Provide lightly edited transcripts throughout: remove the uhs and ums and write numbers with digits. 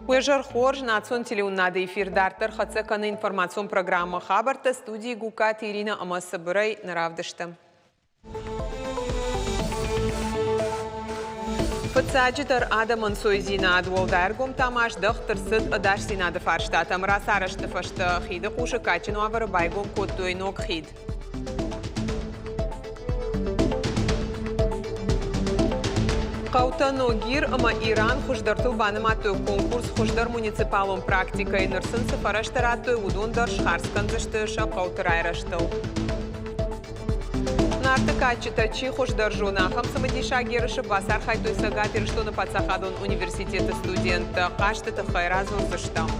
Уе зӕр хорз, национ телеуынынады эфир дарддӕр хӕццӕ кӕны информацион программӕ «Хабӕрттӕ» студийы Гугкаты Иринӕ ӕмӕ цыбырӕй нӕ равдысты. Фыццаджыдӕр адӕмӕн сойдзинад, уӕлдай ӕргом та ма здӕхт ӕрцыд ӕдасдзинады фарстатӕм. Рацарӕзты фӕстӕ хиды хъусы кадджын уавӕры байгом кодтой ног хид. Хъӕутӕ Ногир ӕмӕ Иран хуыздӕртыл банымадтой конкурс хуыздӕр муниципалон практикӕйы. Ныр сын цы фӕрӕзтӕ радтой, уыдон дӕр схардз кӕндзысты сӕ хъӕуты райрӕзтыл. Нарты кадджытӕ чи хуыздӕр зоны, ахӕм цымыдисаг ерысы бацархайдтой Цӕгат Ирыстоны паддзахадон университеты студенттӕ. Хъазты тыххӕй радзурдзыстӕм.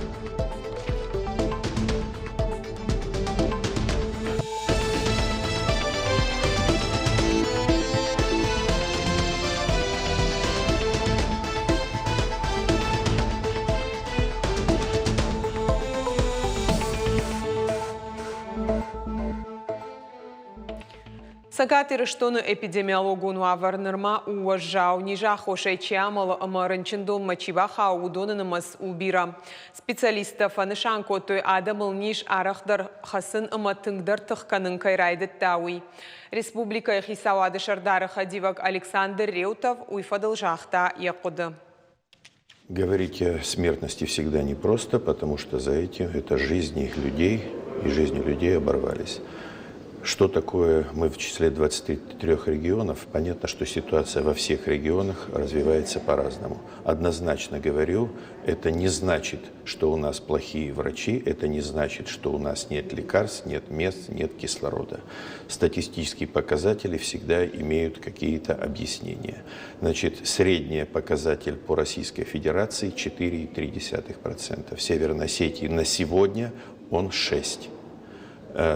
Цӕгат Ирыстоны эпидемиологон уавӕр нырма у уӕззау. Низы аххосӕй чи амӕлы ӕмӕ рынчындонмӕ чи бахауы, уыдоны нымӕц у бирӕ. Специалисттӕ фӕнысан кодтой, адӕмыл низ арӕхдӕр хӕцын ӕмӕ тынгдӕр тых кӕнын кӕй райдыдта, уый. Республикӕйы хицауады сӕрдары хӕдивӕг Александр Реутов уый фӕдыл загъта йӕ хъуыды. Говорить о смертности всегда непросто, потому что за этим это жизни людей, и жизни людей оборвались. Что такое мы в числе 23 регионов? Понятно, что ситуация во всех регионах развивается по-разному. Однозначно говорю, это не значит, что у нас плохие врачи, это не значит, что у нас нет лекарств, нет мест, нет кислорода. Статистические показатели всегда имеют какие-то объяснения. Значит, средний показатель по Российской Федерации 4,3%. В Северной Осетии на сегодня он 6%.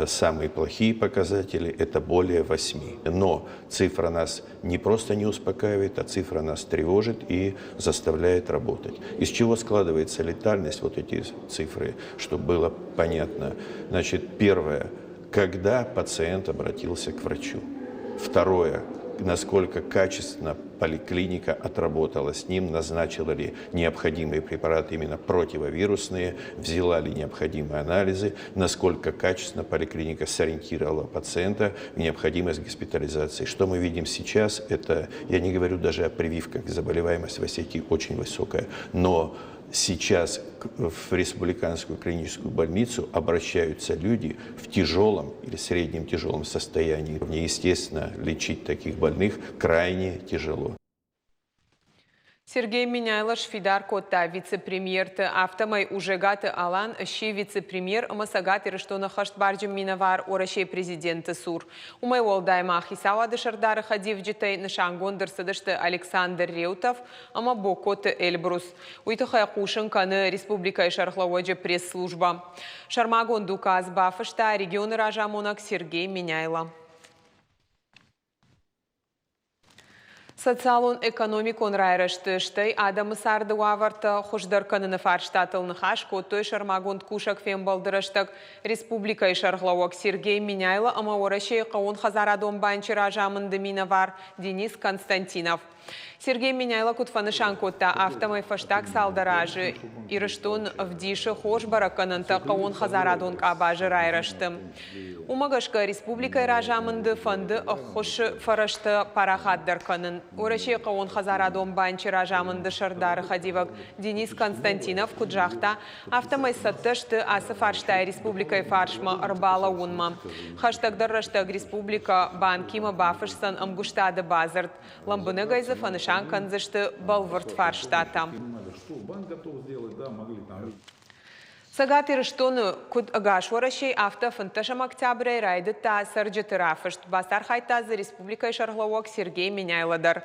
Самые плохие показатели – это более 8. Но цифра нас не просто не успокаивает, а цифра нас тревожит и заставляет работать. Из чего складывается летальность, вот эти цифры, чтобы было понятно. Значит, первое, когда пациент обратился к врачу. Второе, насколько качественно поликлиника отработала с ним, назначила ли необходимые препараты именно противовирусные, взяла ли необходимые анализы, насколько качественно поликлиника сориентировала пациента в необходимость госпитализации. Что мы видим сейчас, это, я не говорю даже о прививках, заболеваемость в Осетии очень высокая, но сейчас в республиканскую клиническую больницу обращаются люди в тяжелом или среднем тяжелом состоянии. Естественно, лечить таких больных крайне тяжело. Сергей Меняйло сфидар кодта вице-премьерты, афтӕмӕй Ужегаты Алан сси вице-премьер ӕмӕ Цӕгат Ирыстоны хӕстбарджын минӕвар Уӕрӕсейы президенты цур. Уымӕй уӕлдай ма хицауады сӕрдары хӕдивджытӕй нысангонд ӕрцыдысты Александр Реутов ӕмӕ Бокоты Эльбрус. Уый тыххӕй хъусын кӕны республикӕйы сӕргълӕууӕджы пресс-службӕ. Сӕрмагонд указ бафыста регионы разамонӕг Сергей Меняйло. Социалон-экономикон райрӕзты, стӕй адӕмы царды уавӕртӕ хуыздӕр кӕныны фарстатыл ныхас кодтой сӕрмагонд кусӕг фембӕлды рӕстӕг республикӕйы сӕргълӕууӕг Сергей Меняйло ӕмӕ Уӕрӕсейы хъӕууонхӕдзарадон банчы разамынды минӕвар Денис Константинов. Сергей Меняйло куыд фӕнысан кодта, афтӕмӕй фӕстаг цалдӕр азы Ирыстон ӕвдисы хорз бӕрӕггӕнӕнтӕ хъӕууонхӕдзарадон къабазы райрӕзты. Уымӕ гӕсгӕ республикӕйы разамынды фӕнды ӕххуысы фӕрӕзтӕ парахатдӕр кӕнын. Уӕрӕсейы хъӕууонхӕдзарадон банчы разамынды сӕрдары хӕдивӕг Денис Константинов куыд загъта, Афтӕмӕй цӕттӕ сты ацы фарстайы республикӕйы фарсмӕ ӕрбалӕууынмӕ. Хӕстӕгдӕр рӕстӕг республикӕ банкимӕ бафысдзӕн ӕмгуыстады бадзырд. Лӕмбынӕгӕй дзы фӕнысан кӕндзысты бӕлвырд фарстатӕ. Цӕгат Ирыстоны, куыд ӕгас Уӕрӕсейы, афтӕ фынддӕсӕм октябрӕй райдыдта цӕрджыты рафыст. Бацархайдта дзы республикӕйы сӕргълӕууӕг Сергей Меняйло дӕр.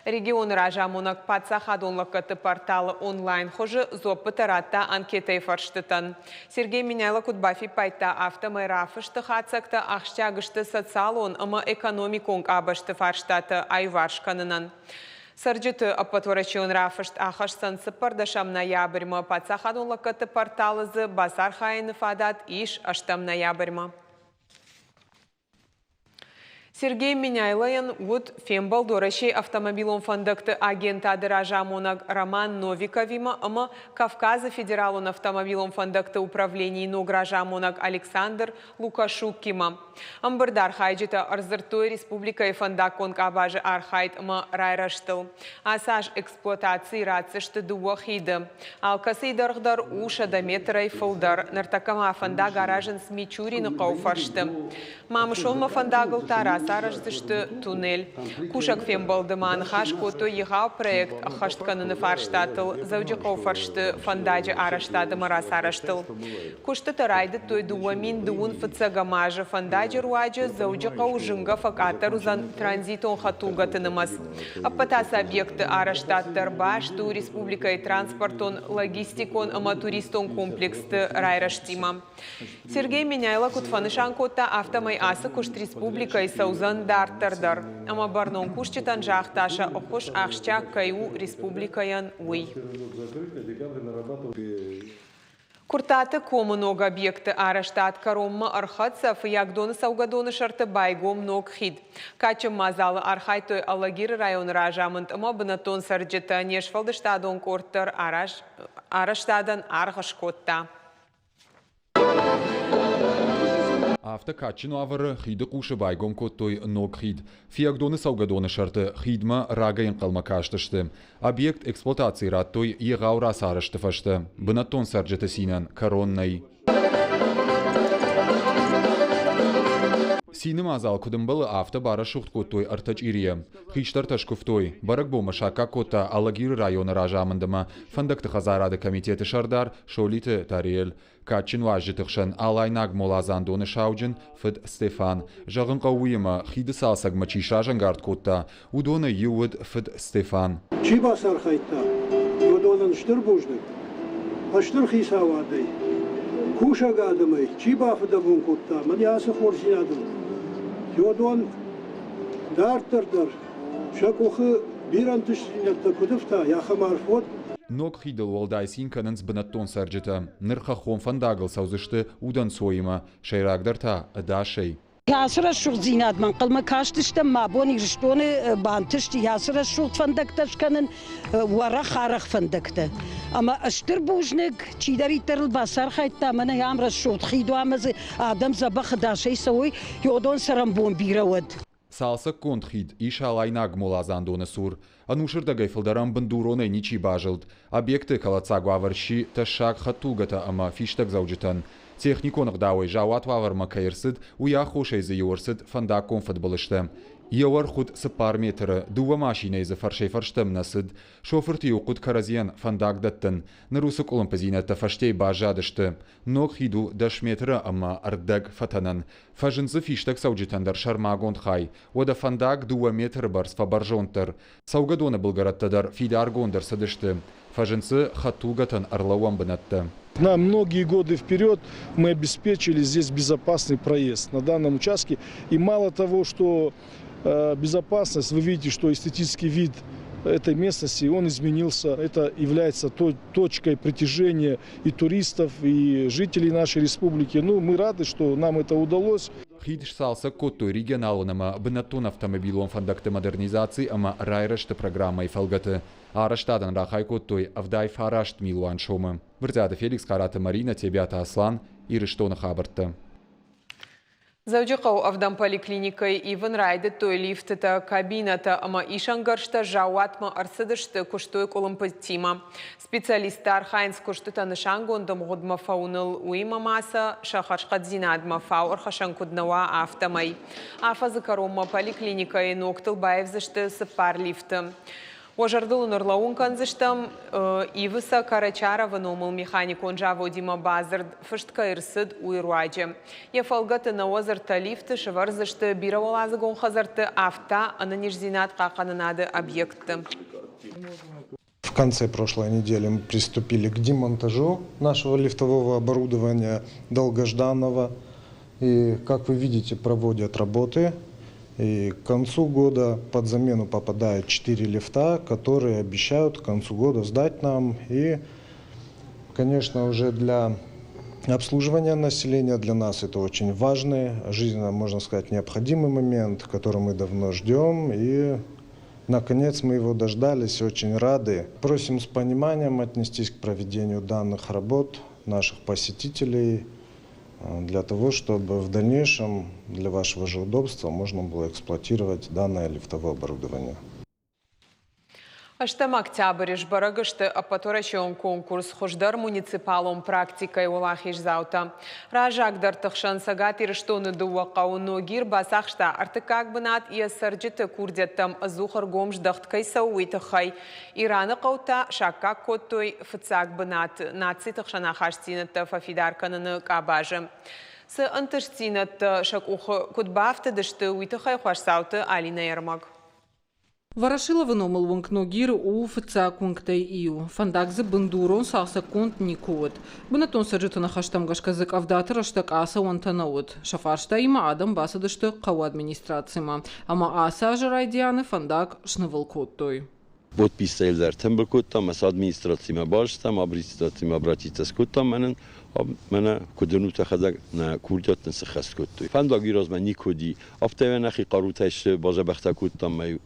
Регионы разамонӕг паддзахадон лӕггӕдты порталы онлайн хуызы дзуӕппытӕ радта анкетӕйы фӕрстытӕн. Сергей Меняйло куыд бафиппайдта, афтӕмӕй рафысты хатдзӕгтӕ ахсджиаг сты социалон ӕмӕ экономикон къабӕзты фарстатӕ аиуварс кӕнынӕн. Цӕрджыты ӕппӕтуӕрӕсеон рафыст ахӕсдзӕн цыппӕрдӕсӕм ноябрьмӕ. Паддзахадон лӕггӕдты порталы дзы бацархайыны фадат ис ӕстӕм ноябрьмӕ. Сергей Меняйлойӕн уыд фембӕлд Уӕрӕсейы автомобилон фӕндӕгты агентады разамонӕг Роман Новиковимӕ ӕмӕ Кавказы федералон автомобилон фӕндӕгты управленийы ног разамонӕг Александр Лукашуккимӕ. Ӕмбырды архайджытӕ ӕрдзырдтой республикӕйы фӕндаггон къабазы архайд ӕмӕ райрӕзтыл. Ацы аз эксплуатацийы ратдзысты дыууӕ хиды. Алкӕцыйы дӕргъ дӕр у 100 метрӕй фылдӕр. Ныртӕккӕ ма фӕндаг аразынц Мичурины хъӕуы фӕрсты. Мамысонмӕ фӕндагыл та рацарӕздзысты туннель. Кусӕг фембӕлды ма ныхас кодтой егъау проект ӕххӕст кӕныны фарстатыл, Дзӕуджыхъӕуы фӕрсты фӕндаджы арӕзтад ӕмӕ рацарӕзтыл. Куыстытӕ райдыдтой 2000 фыццӕгӕм азы. Фӕндаджы руаджы Дзӕуджыхъӕуы зынгӕ фӕкъаддӕр уыдзӕн транзитон хӕдтулгӕты нымӕц. Ӕппӕт ацы объектты арӕзтад дӕр баст у республикӕйы транспортон, логистикон ӕмӕ туристон комплексты райрӕзтимӕ. Сергей Меняйло куыд фӕнысан кодта, афтӕмӕй ацы куыст республикӕйы цӕудзӕн дарддӕр дӕр. Ӕмӕ бӕрнон кусджытӕн загъта, сӕ ӕххуыс ахсджиаг кӕй у республикӕйӕн, уый. Куырттаты комы ног объекты арӕзтад кӕронмӕ ӕрхӕццӕ, Фыййагдоны цӕугӕдоны сӕрты байгом ног хид. Кадджын мадзалы архайдтой Алагиры районы разамынд ӕмӕ бынӕттон цӕрджытӕ. Не сфӕлдыстадон къорд дӕр арӕзтадӕн аргъ скодта. Афтӕ кадджын уавӕры хиды хъусы байгом кодтой ног хид. Фиагдоны цӕугӕдоны сӕрты хидмӕ рагӕй ӕнхъӕлмӕ кастысты. Объект эксплуатацийы радтой егъау рацарӕзты фӕстӕ. Бынӕттон цӕрджыты цинӕн кӕрон нӕй. Цины мадзал куыд ӕмбӕлы, афтӕ барӕсугъд кодтой ӕртӕ чъирийӕ. Хистӕртӕ скуывтой, бӕрӕгбонмӕ саккаг кодта Алагиры районы разамынд ӕмӕ фӕндӕгты хӕдзарады комитеты сӕрдар Солиты Тариэль. Кадджын уазджыты хсӕн Алайнаг моладзандоны сауджын фыд Стефан. Зӕгъын хъӕуы уыимӕ, хиды цалцӕгмӕ чи сразӕнгард кодта, уыдонӕй иу уыд фыд Стефан. Чи бацархайдта, уыдонӕн стыр бузныг. Стыр хицауадӕй, кусӕг адӕмӕй чи бафыдӕбон кодта, мӕнӕ ацы хорздзинадыл, уыдон дарддӕр дӕр сӕ къухы бирӕ ӕнтыстдзинӕдтӕ куыд ӕфта, ахӕм арф уӕд. Ног хидыл уӕлдай цин кӕнынц бынӕттон цӕрджытӕ. Ныр хӕххон фӕндагыл цӕудзысты удӕнцоимӕ, сӕйрагдӕр та ӕдасӕй. Ацы рӕсугъддзинадмӕ ӕнхъӕлмӕ кастыстӕм, мӕ абон Ирыстоны бантысти ацы рӕсугъд фӕндӕгтӕ скӕнын, уӕрӕх арӕх фӕндӕгтӕ. Ӕмӕ стыр бузныг, чидӕриддӕр ыл бацархайдта, мӕнӕ ам рӕсугъд хид уа ӕмӕ дзы адӕм дзӕбӕх ӕдасӕй цӕуой, уыдон цӕрӕнбон бирӕ уӕд. Цалцӕггонд хид ис Алайнаг моладзандоны цур. Ӕнусырдӕгӕй фылдӕр ӕм бындуронӕй ничи базылд. Объекты кӕлӕддзаг уавӕр сси тӕссаг хӕдтулгӕтӕ ӕмӕ фистӕгдзӕуджытӕн. Техникон ӕгъдауӕй заууат уавӕрмӕ кӕй ӕрцыд, уый аххосӕй дзы иу ӕрцыд фӕндаггон фыдбылызтӕ. Йӕ уӕрх уыд 4 метры, дыууӕ машинӕйы дзы фӕрсӕй-фӕрстӕм нӕ цыд. Шофырты-иу хъуыд кӕрӕдзийӕн фӕндаг дӕттын. Ныр уыцы къуылымпыдзинӕдтӕ фӕстейы баззадысты. Ног хид у 10 метры ӕмӕ ӕрдӕг фӕтӕнӕн. Фӕзынд дзы фистӕгцӕуджытӕн дӕр сӕрмагонд хай. Уӕдӕ фӕндаг 2 метры бӕрц фӕбӕрзонддӕр. Цӕугӕдоны былгӕрӕттӕ дӕр фидаргонд ӕрцыдысты. Фӕзынд дзы хӕдтулгӕтӕн ӕрлӕууӕн бынӕттӕ. На многие годы вперед мы обеспечили здесь безопасный проезд на данном участке. И мало того, что безопасность, вы видите, что эстетический вид этой местности, он изменился. Это является той точкой притяжения и туристов, и жителей нашей республики. Ну, мы рады, что нам это удалось. Хид сцалцӕг кодтой регионалон ӕмӕ бынӕттон автомобилон фӕндӕгты модернизаци ӕмӕ райрӕзты программӕйы фӕлгӕты. Арӕзтадӕн рахай кодтой 79 милуан сомы. Брытъиаты Феликс, Хъараты Маринӕ, Тебиаты Аслан, Ирыстоны хабӕрттӕ. Дзӕуджыхъӕуы ӕвдӕм поликлиникӕйы ивын райдыдтой лифтытӕ, кабинӕтӕ ӕмӕ исӕнгӕрзтӕ заууатмӕ ӕрцыдысты, куыстой къуылымпытимӕ. Специалисттӕ архайынц куыстытӕ нысангонд ӕмгъуыдмӕ фӕуыныл, уыимӕ ма сӕ сӕ хӕрзхъӕддзинадмӕ фау ӕрхӕссӕн куыд нӕ уа, афтӕмӕй. Афӕдзы кӕронмӕ поликлиникӕйы ногтыл баивдзысты цыппар лифты. Уӕ зӕрдыл ын ӕрлӕууын кӕндзыстӕм, ивы сӕ Карачаровы номыл механикон заводимӕ бадзырд фыст кӕй ӕрцыд, уый руаджы. Йӕ фӕлгӕты нӕуӕдзыртӕ лифты сӕвӕрдзысты бирӕуӕладзыгон хӕдзӕртты, афтӕ ӕнӕниздзинад хъахъхъӕнынады объектты. В конце прошлой недели мы приступили к демонтажу нашего лифтового оборудования долгожданного. И, как вы видите, проводят работы. И к концу года под замену попадают 4 лифта, которые обещают к концу года сдать нам. И, конечно, уже для Обслуживание населения для нас это очень важный, жизненно, можно сказать, необходимый момент, который мы давно ждем. И, наконец, мы его дождались, очень рады. Просим с пониманием отнестись к проведению данных работ наших посетителей для того, чтобы в дальнейшем для вашего же удобства можно было эксплуатировать данное лифтовое оборудование. Ӕстӕм октябры сбӕрӕг сты ӕппӕтуӕрӕсеон конкурс «Хуыздӕр муниципалон практикӕйы уӕлахиздзаутӕ». Раззагдӕрты хсӕн Цӕгат Ирыстоны дыууӕ хъӕуы Ногир бацахста ӕртыккаг бынат йӕ цӕрджыты курдиӕттӕм ӕдзух ӕргом здӕхт кӕй цӕуы, уый тыххӕй. Ираны хъӕутӕ саккаг кодтой фыццаг бынат нациты хсӕн ахастдзинӕдтӕ фӕфидар кӕныны къабазы. Цы ӕнтыстдзинӕдтӕ сӕ къухы куыд бафтыдысты, уый тыххӕй Хуасдзауты Алинӕйы ӕрмӕг. Ворошиловы номыл уынг Ногиры у фыццаг уынгтӕй иу. Фӕндаг дзы бындурон цалцӕггонд никуы уыд. Бынӕттон цӕрджыты ныхӕстӕм гӕсгӕ дзы къӕвдаты рӕстӕг ацӕуӕнтӕ нӕ уыд. Сӕ фарстаимӕ адӕм бацыдысты хъӕуы администрацимӕ ӕмӕ ацы азы райдианы фӕндаг снывыл кодтой. Подпистӕ дӕр тымбыл кодтам, ӕмӕ администрацимӕ базтам, администрацимӕ обратиться скодтам мӕнӕн, мӕнӕ куыд уынут ӕхӕдӕг, нӕ курдиат нын сыххӕст кодтой. Фӕндаг размӕ никуы уыди, афтӕ нӕхи хъарутӕй базӕбӕхтӕ кодтам мӕ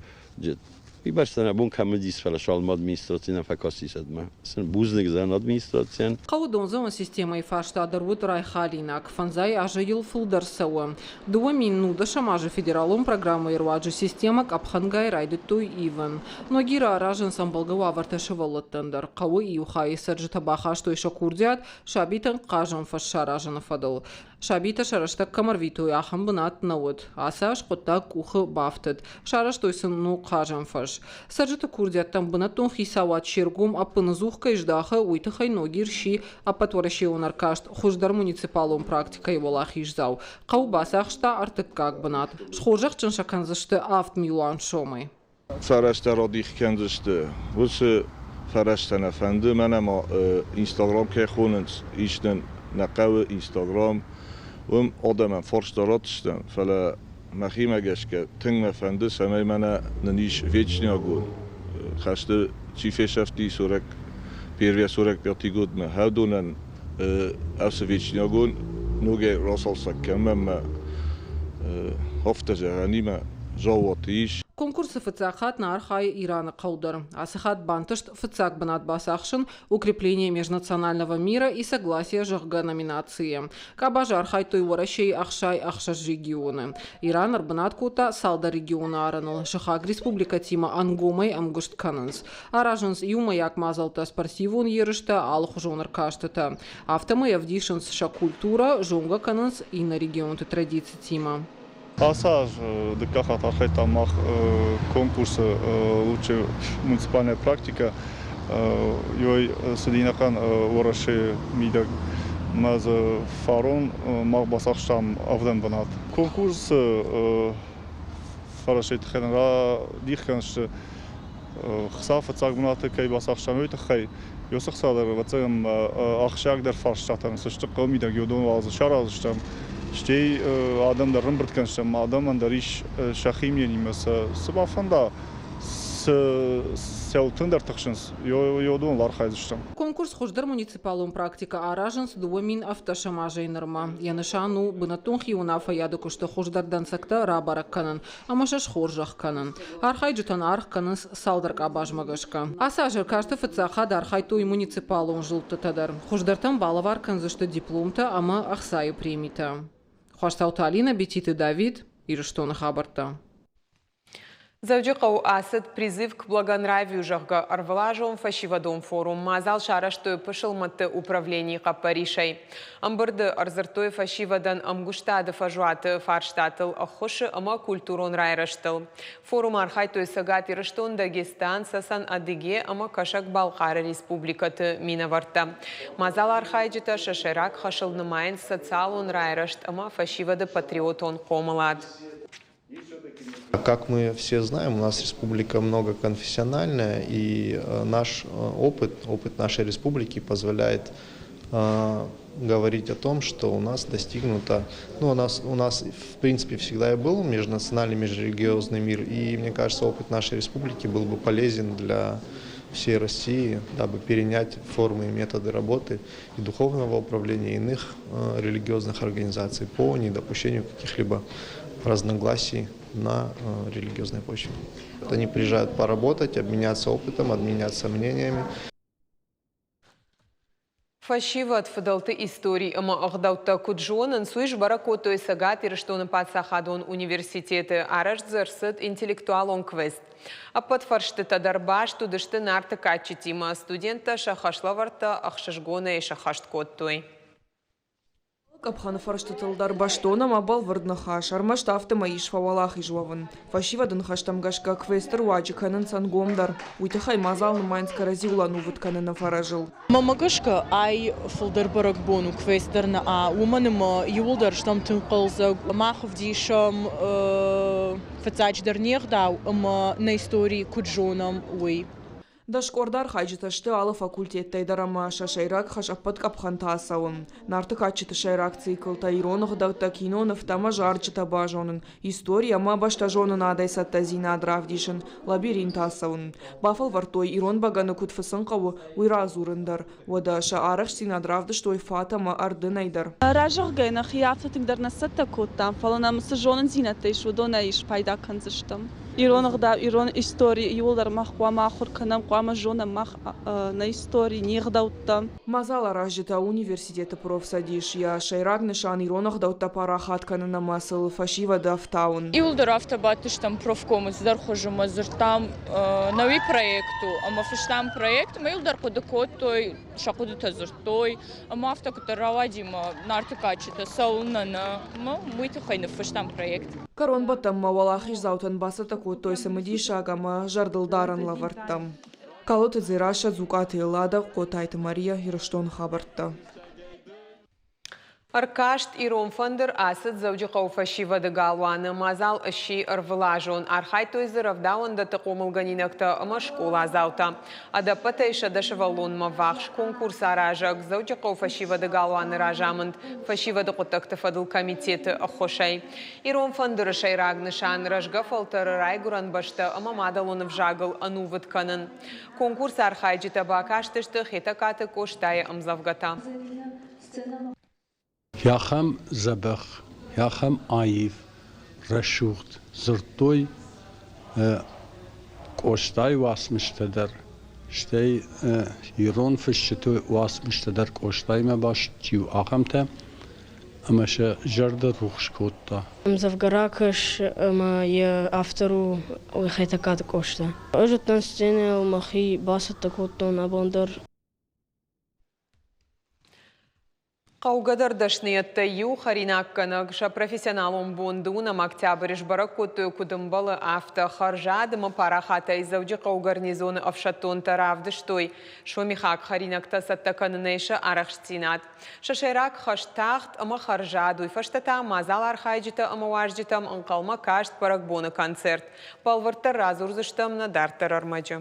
уый бӕрц нӕ бон кӕм уыдис, фӕлӕ салынмӕ администраци нӕ фӕкастис ӕдмӕ. Сын бузныг зӕгъын администрацийӕн. Хъӕуы дондзӕуӕн системӕйы фарста дӕр уыд райхалинаг. Фӕндзай азы йыл фылдӕр цӕуы. 2010 азы федералон программӕйы руаджы системӕ къӕпхӕнгай райдыдтой ивын. Ногиры аразынц ӕмбӕлгӕ уавӕртӕ сывӕллӕттӕн дӕр. Хъӕуы иу хайы цӕрджытӕ бахастой сӕ курдиат сабитӕн хъазӕн фӕз саразыны фӕдыл. Сабитӕ сӕ рӕстӕг кӕм ӕрвитой, ахӕм бынат нӕ уыд. Ацы аз хъуыддаг къухы бафтыд. Сарӕзтой сын ног хъазӕн фӕз. Цӕрджыты курдиӕттӕм бынӕттон хицауад се ргом ӕппынӕдзух кӕй здахы, уый тыххӕй Ногир сси ӕппӕтуӕрӕсеон ӕркаст хуыздӕр муниципалон практикӕйы уӕлахиздзау. Хъӕу бацахста ӕртыккаг бынат. Схорзӕхджын сӕ кӕндзысты 7 милуан сомӕй. Фӕрӕзтӕ радих кӕндзысты. Уыцы фӕрӕзтӕ нӕ фӕнды. Мӕнӕ ма Инстаграм кӕй хонынц, ис нын нӕ хъӕуы Инстаграм. Уым адӕмӕн фарста ратдзыстӕм, фӕлӕ мӕхимӕ гӕсгӕ тынг мӕ фӕнды, цӕмӕй мӕнӕ нын ис Вечнягон хӕсты чи фесӕфти 41 45 годмӕ хӕдонӕн ацы Вечнягон ногӕй рацалцӕг кӕнӕм ӕмӕ афтӕ зӕгъӕнимӕ заууаты ис. Конкурсы фыццаг хатт нӕ архайы Ираны хъӕу дӕр. Ацы хатт бантыст фыццаг бынат бацахсын «Укрепление межнационального мира и согласия», зӕгъгӕ, номинацийы. Къабазы архайдтой Уӕрӕсейы 66 регионы. Иран ӕрбынат кодта цалдӕр регионы арӕныл. Сыхаг республикӕтимӕ ӕнгомӕй ӕмгуыст кӕнынц. Аразынц иумӕйаг мадзӕлттӕ, спортивон ерыстӕ, алыхуызон ӕркастытӕ. Афтӕмӕй ӕвдисынц сӕ культурӕ, зонгӕ кӕнынц иннӕ регионты традицитимӕ. Ацы аз дыккаг хатт архайдтам мах конкурсы «Лучшая муниципальная практика». Ёй цыди ӕнӕхъӕн Уӕрӕсейы мидӕг. Мӕ дзы фарон мах бацахстам ӕвдӕм бынат. Конкурсы фӕрӕзтӕй тыххӕй нын радих кӕндзысты хца фыццаг бынаты кӕй бацахстам, уый тыххӕй. Уыцы хца дӕр, ӕвӕццӕгӕн, ахсджиагдӕр фарстатӕн цы сты хъӕуы мидӕг, уыдон уал дзы сараздзыстӕм. Стӕй адӕм дӕр ӕмбырд кӕндзыстӕм, адӕмӕн дӕр ис сӕхи мнениимӕ сӕ цы бафӕнда, цы цӕуыл тынгдӕр тыхсынц, уыдоныл архайдзыстӕм. Конкурс «Хуыздӕр муниципалон практикӕ» аразынц 2017 азӕй нырмӕ. Йӕ нысан у бынӕттон хиуынаффӕйады куысты хуыздӕр дӕнцӕгтӕ рабӕрӕг кӕнын ӕмӕ сӕ схорзӕх кӕнын. Архайджытӕн аргъ кӕнынц цалдӕр къабазмӕ гӕсгӕ. Ацы аз ӕркасты фыццаг хатт архайдтой муниципалон зылдтытӕ дӕр. Хуыздӕртӕн балӕвар кӕндзысты дипломтӕ ӕмӕ ӕхцайы премитӕ. Хуастауты Алинӕ, Бетиты Давид, Ирыстоны хабӕрттӕ. Дзӕуджыхъӕуы ацыд «Призыв к благонравию», зӕгъгӕ, ӕрвылазон фӕсивӕдон форум. Мадзал сарӕзтой пысылмӕтты управленийы хъӕппӕрисӕй. Ӕмбырды ӕрдзырдтой фӕсивӕдӕн ӕмгуыстады фӕзуаты фарстатыл, ӕххуысы ӕмӕ культурон райрӕзтыл. Форумы архайдтой Цӕгат Ирыстон, Дагестан, Цӕцӕн, Адыге ӕмӕ Кӕсӕг-Балхъары республикӕты минӕвӕрттӕ. Мадзалы архайджытӕ сӕ сӕйраг хӕсыл нымайынц социалон райрӕзт ӕмӕ фӕсивӕды патриотон хъомылад. Как мы все знаем, у нас республика многоконфессиональная, и наш опыт, опыт нашей республики позволяет говорить о том, что у нас достигнуто, ну, у нас в принципе всегда и был межнациональный, межрелигиозный мир, и мне кажется, опыт нашей республики был бы полезен для всей России, дабы перенять формы и методы работы и духовного управления, и иных религиозных организаций по недопущению каких-либо разногласий на религиозной почве. Они приезжают поработать, обменяться опытом, обменяться мнениями. Фӕсивӕд фыдӕлты истори ӕмӕ ӕгъдӕуттӕ куыд зонынц, уый сбӕрӕг кодтой Цӕгат Ирыстоны паддзахадон университеты. Арӕзт дзы ӕрцыд интеллектуалон квест. Ӕппӕт фӕрстытӕ дӕр баст уыдысты Нарты кадджытимӕ. Студенттӕ сӕ хӕслӕвӕрдтӕ ӕхсызгонӕй сӕххӕст кодтой. Къӕпхӕны фӕрстытыл дӕр бӕстон ӕмӕ бӕлвырд ныхас, ӕрмӕст афтӕмӕй ис фӕуӕлахиз уӕвын. Фӕсивӕды ныхӕстӕм гӕсгӕ квесты руаджы кӕнынц ӕнгомдӕр. Уый тыххӕй мадзал нымайынц кӕрӕдзиуыл ӕнувыд кӕныны фӕрӕзыл. Мӕнмӕ гӕсгӕ, ай фылдӕр бӕрӕгбон у, квест дӕр нӕ, уымӕн ӕмӕ иууылдӕр стӕм тынг хъӕлдзӕг. Мах ӕвдисӕм фыццаджыдӕр не гъдау ӕмӕ нӕ истори куыд зонӕм, уый. Дӕскъорды архайджытӕ сты алы факультеттӕй дӕр ӕмӕ сӕ сӕйраг хӕс ӕппӕт къӕпхӕнты ацӕуын. Нарты кадджыты сӕйраг циклтӕ, ирон ӕгъдӕуттӕ, кинонывтӕ ӕмӕ зарджытӕ базонын, истори ӕмӕ бӕстӕзонынадӕй цӕттӕдзинад равдисын, лабиринт ацӕуын. Бафӕлвӕрдтой, ирон бӕгӕны куыд фыцын хъӕуы, уый радзурын дӕр. Уӕдӕ сӕ арӕхстдзинад равдыстой фат ӕмӕ ӕрдынӕй дӕр. Разӕгъгӕ нӕхи афтӕ тынгдӕр нӕ цӕттӕ кодтам, фӕлӕ нӕм цы зонындзинӕдтӕ ис, уыдонӕй спайда кӕндзыстӕм. Ирон ӕгъдау, ирон истори иууылдӕр мах хъуамӕ ахуыр кӕнӕм, хъуамӕ зонӕм мах нӕ истори, не гъдӕуттӕ. Мадзаларазджытӕ университеты профцӕдис йӕ сӕйраг нысан ирон ӕгъдӕуттӕ парахат кӕнын ӕмӕ сыл фӕсивӕды ӕфтауын. Иууылдӕр афтӕ бадтыстӕм профкомы цыдӕр хуызы ӕмӕ дзырдтам науи проект у ӕмӕ фыстам проект ӕмӕ иууылдӕр хъуыды кодтой, сӕ хъуыдытӕ дзырдтой ӕмӕ афтӕ куыддӕр рауади ӕмӕ Нарты кадджытӕ цӕуылнӕ нӕ ӕмӕ уый тыххӕй ныффыстам проект. Кӕронбӕттӕнмӕ уӕлахиздзаутӕн бацӕттӕ кодтой цымыдисаг ӕмӕ зӕрдылдарӕн лӕвӕрттӕ. Калоты Дзерассӕ, Дзукъаты Эллада, Хъотайты Мария, Ирыстоны хабӕрттӕ. Ӕркаст «Ирон фӕндыр» ацыд Дзӕуджыхъӕуы фӕсивӕды галуаны. Мадзал сси ӕрвылазон. Архайдтой дзы рӕвдауӕндӕтты хъомылгӕнинӕгтӕ ӕмӕ скъоладзаутӕ. Ӕдӕппӕтӕй 100 сывӕллонмӕ ввахс конкурс аразӕг Дзӕуджыхъӕуы фӕсивӕды галуаны разамынд фӕсивӕды хъуыддӕгты фӕдыл комитеты ӕххуысӕй. Ирон фӕндыры сӕйраг нысан рӕзгӕ фӕлтӕры райгуырӕн бӕстӕ ӕмӕ мадӕлон ӕвзагыл ӕнувыд кӕнын. Конкурсы архайджытӕ бакастысты Хетӕгкаты Къостайы ӕмдзӕвгӕтӕ. Ахӕм дзӕбӕх, ахӕм аив, рӕсугъд дзырдтой Къостайы уацмыстӕ дӕр, стӕй ирон фысджыты уацмыстӕ дӕр Къостаимӕ баст чи у, ахӕмтӕ, ӕмӕ сӕ зӕрдӕ рухс кодта. Ӕмдзӕвгӕ ракӕс ӕмӕ йӕ автор у Хетӕгкаты Къоста. Ӕз уыдтӕн сценӕйыл, мӕхи бацӕттӕ кодтон абон дӕр. Хъӕугӕдӕр дӕсныйӕдтӕй иу хӕринаггӕнӕг сӕ профессионалон бон дыууынӕм октябры сбӕрӕг кодтой, куыд ӕмбӕлы, афтӕ. Хӕрзад ӕмӕ парахатӕй Дзӕуджыхъӕуы гарнизоны ӕфсӕддонтӕ равдыстой сомихаг хӕринӕгтӕ цӕттӕ кӕнынӕй сӕ арӕхстдзинад. Сӕ сӕйраг хӕс тагъд ӕмӕ хӕрзад, уый фӕстӕ та мадзал архайджытӕ ӕмӕ уазджытӕм ӕнхъӕлмӕ каст бӕрӕгбоны концерт. Бӕлвырддӕр радзурдзыстӕм нӕ дарддӕр ӕрмӕджы.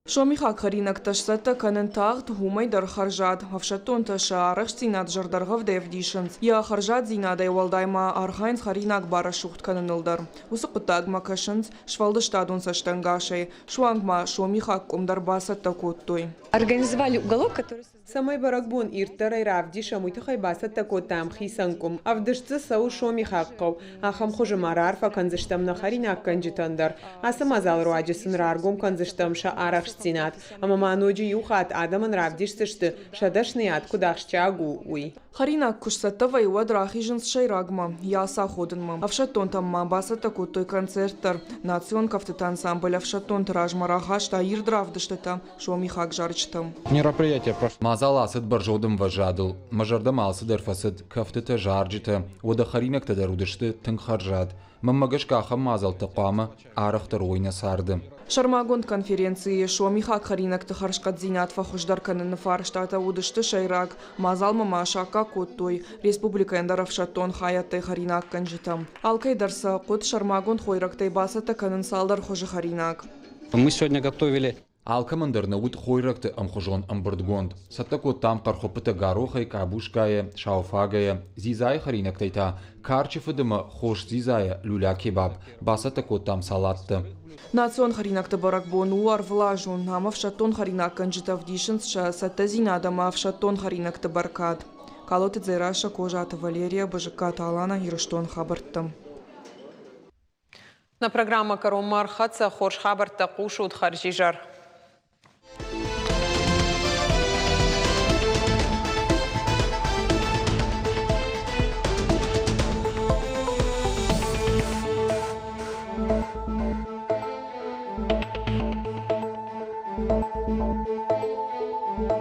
Сомихаг хӕринӕгтӕ сцӕттӕ кӕнын тагъд, уымӕй дӕр хӕрзад. Ӕфсӕддонтӕ сӕ арӕхстдзинад зӕрдӕргъӕвдӕй ӕвдисынц. Йӕ хӕрзаддзинадӕй уӕлдай ма архайынц хӕринаг барӕсугъд кӕныныл дӕр. Уыцы хъуыддагмӕ кӕсынц сфӕлдыстадон цӕстӕнгасӕй. Суанг ма сомихаг къуым дӕр бацӕттӕ кодтой. Организовали уголок, который Цӕмӕй бӕрӕгбон ирддӕрӕй равдисӕм, уый тыххӕй бацӕттӕ кодтам хицӕн къуым. Ӕвдыст дзы цӕуы сомихаг хъӕу. Ахӕм хуызы ма раарфӕ кӕндзыстӕм нӕ хӕринаггӕнджытӕн дӕр. Ацы мадзалы руаджы сын раргом кӕндзыстӕм сӕ арӕхстдзинад. Ӕмӕ ма ноджы иу хатт адӕмӕн равдисдзысты, сӕ дӕсныйад куыд ахсджиаг у, уый. Хӕринаг куы сцӕттӕ вӕййы, уӕд рахизынц сӕйрагмӕ, йӕ ацаходынмӕ. Ӕфсӕддонтӕм ма бацӕттӕ кодтой концерт дӕр. Национ кӕфтыты ансамбль ӕфсӕддонты размӕ рахаста ирд равдыстытӕ, сомихаг зарджытӕм. Мероприятие Мадзал ацыд бӕрзонд ӕмвӕзадыл. Мӕ зӕрдӕмӕ алцыдӕр фӕцыд, кӕфтытӕ, зарджытӕ, уӕдӕ хӕринӕгтӕ дӕр уыдысты тынг хӕрзад. Мӕнмӕ гӕсгӕ ахӕм мадзӕлттӕ хъуамӕ арӕхдӕр уой нӕ царды. Сӕрмагонд конференцийы сомихаг хӕринӕгты хӕрзхъӕддзинад фӕхуыздӕр кӕныны фарстатӕ уыдысты сӕйраг. Мадзалмӕ ма саккаг кодтой республикӕйы ӕндӕр ӕфсӕддон хайӕдтӕй хӕринаггӕнджытӕ. Алкӕй дӕр сӕ хъуыд сӕрмагонд хойрӕгтӕй бацӕттӕ кӕнын цалдӕр хуызы хӕринаг. Мы сегодня готовили. Алкӕмӕн дӕр нӕ уыд хойрӕгты ӕмхуызон ӕмбырдгонд. Цӕттӕ кодтам хъӕрхуыппытӕ горохӕй, къабускайӕ, сауфагӕйӕ, дзидзайы хӕринӕгтӕй та карчы фыд ӕмӕ хос-дзидзайӕ люля-кебаб, бацӕттӕ кодтам салаттӕ. Национ хӕринӕгты бӕрӕгбон у ӕрвылазон. Ам ӕфсӕддон хӕринаггӕнджытӕ ӕвдисынц сӕ цӕттӕдзинад ӕмӕ ӕфсӕддон хӕринӕгты бӕркад. Калоты Дзерассӕ, Козаты Валерия, Бызыккаты Алана, Ирыстон хабӕрттӕ. Нӕ программӕ кӕронмӕ ӕрхӕццӕ. Хорз хабӕрттӕ хъусут. Хӕрзизӕр.